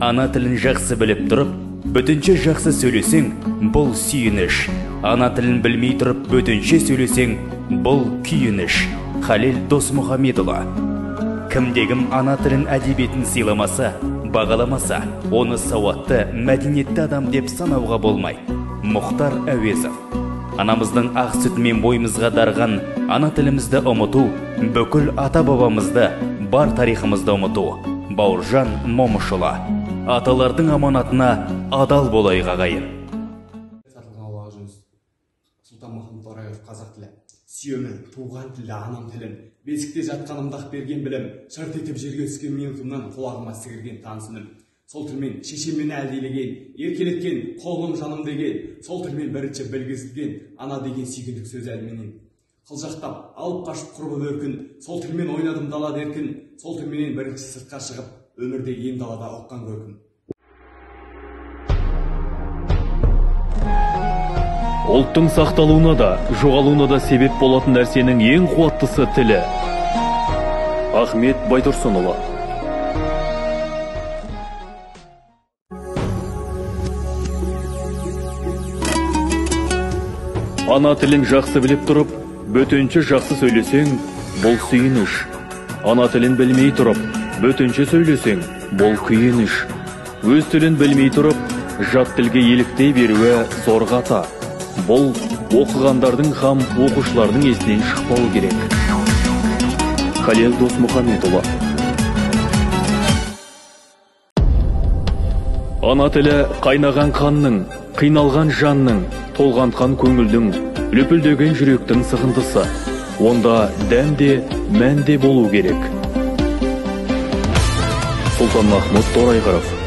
Ана тілін жақсы біліп тұрып, бөтенше жақсы сөйлесең, бұл сүйініш. Ана тілін білмей тұрып, бөтенше сөйлесең, бұл күйініш. Халел Досмұхамедұлы. Кімде-кім ана тілін әдебиетін сыйламаса, бағаламаса, оны сауатты, мәдениетті адам деп санауға болмайды. Мұхтар Әуезов. Анамыздың ақ сүтімен бойымызға дарыған ана тілімізді ұмыту, бүкіл ата-бабамызды, бар тарихымызды ұмыту. Бауыржан Момышұлы. Аталардың аманатына адал болайық, ағайын. Сұлтанмахмұт Торайғыров, қазақ тілі. Сүйемін туған тілді, анам тілін. Бесікте жатқанымда-ақ берген білім, шырт етіп жерге түскен минутымнан құлағыма сіңірген таныс үнім. Сол тілмен шешем мені әлдилеген, еркелеткен, қолым жаным деген, сол тілмен бірінші білгізілген ана деген сүйкімдік сөз әлменен. Қылжақтап, алып қашып құрбы бөркін, сол тілмен ойнадым далада еркін, сол тілменен бірінші сыртқа шығып, өмірде ен далада ұққан көркім. Ұлттың сақталуына да, жоғалуына да себеп болатын нәрсенің ең қуаттысы тілі. Ахмет Байтұрсынұлы. Ана тілін жақсы біліп тұрып, бөтенше жақсы сөйлесең, бұл сүйініш. Ана тілін білмей тұрып, бөтенше сөйлесең, бұл күйініш. Өз тілін білмей тұрып, жат тілге еліктей беруі зорға ата. Бұл оқығандардың һәм оқушылардың есінен шықпауы керек. Халел Досмұхамедұлы. Ана тілі қайнаған қанның, қиналған жанның, толғантқан көңілдің, лүпілдеген жүректің сығындысы. Онда дәм де, мән де болу керек. Сұлтанмахмұт Торайғыров.